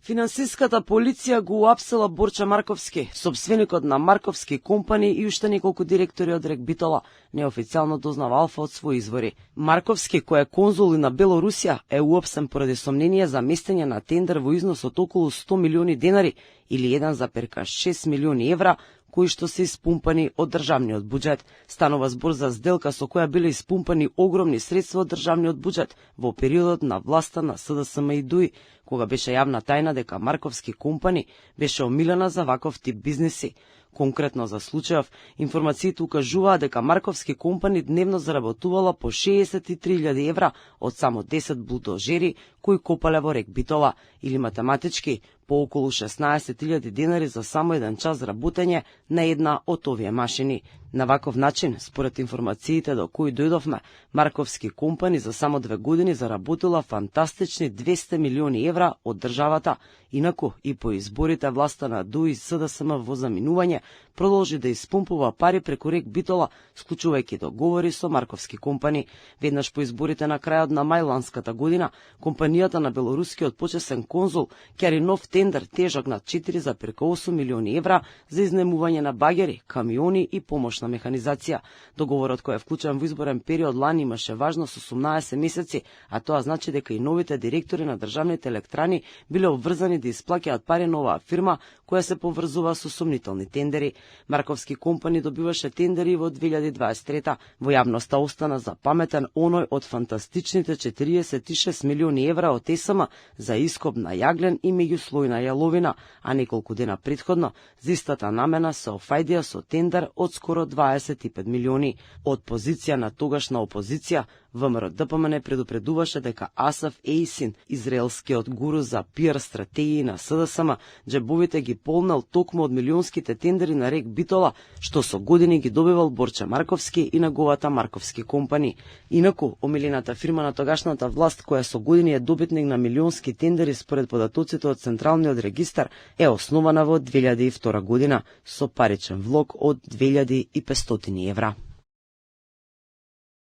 Финансиската полиција го уапсила Борче Марковски, сопственикот на Марковски компани и уште неколку директори од РЕК Битола, неофицијално дознава Алфа од своји извори. Марковски, кој е конзул на Белорусија, е уапсен поради сомнение за местење на тендер во износ од околу 100 милиони денари или 1,6 милиони евра, кои што се испумпани од државниот буџет. Станува збор за сделка со која биле испумпани огромни средства од државниот буџет во периодот на власта на СДСМ и ДУИ, кога беше јавна тајна дека Марковски компани беше омилена за ваков тип бизнеси. Конкретно за случајов, информациите укажуваа дека Марковски компани дневно заработувала по 63.000 евра од само 10 булдожери кои копале во РЕК Битола, или математички по околу 16.000 денари за само еден час работење на една од овие машини. На ваков начин, според информациите до кои дојдовме, Марковски компани за само 2 години заработила фантастични 200 милиони евра од државата. Инаку и по изборите власта на ДУИ и СДСМ во заминување продолжи да испумпува пари преку РЕК Битола, склучувајќи договори со Марковски компани. Веднаш по изборите на крајот на мај ланската година, компанијата на белорускиот почесен конзул ќари нов тендер тежок на 4,8 милиони евра за изнемување на багери, камиони и помошна механизација. Договорот кој е вклучен во изборен период лани имаше важност 18 месеци, а тоа значи дека и новите директори на државните електрани биле обврзани да исплаќаат пари на оваа фирма која се поврзува со сомнителни тендери. Марковски компани добиваше тендери во 2023. Во јавноста остана запаметен оној од фантастичните 46 милиони евра од ЕСМ за ископ на јаглен и меѓуслојна јаловина, а неколку дена претходно за истата намена се офајдија со тендер од скоро 25 милиони. Од позиција на тогашна опозиција, ВМРО ДПМН предупредуваше дека Асаф Ейсин, израелскиот гуру за пиар стратегии на СДСМ, джебовите ги полнел токму од милионските тендери на РЕК Битола, што со години ги добивал Борче Марковски и неговата Марковски компани. Инаку, омилената фирма на тогашната власт, која со години е добитник на милионски тендери според податоците од Централниот регистар, е основана во 2002 година со паричен влог од 2500 евра.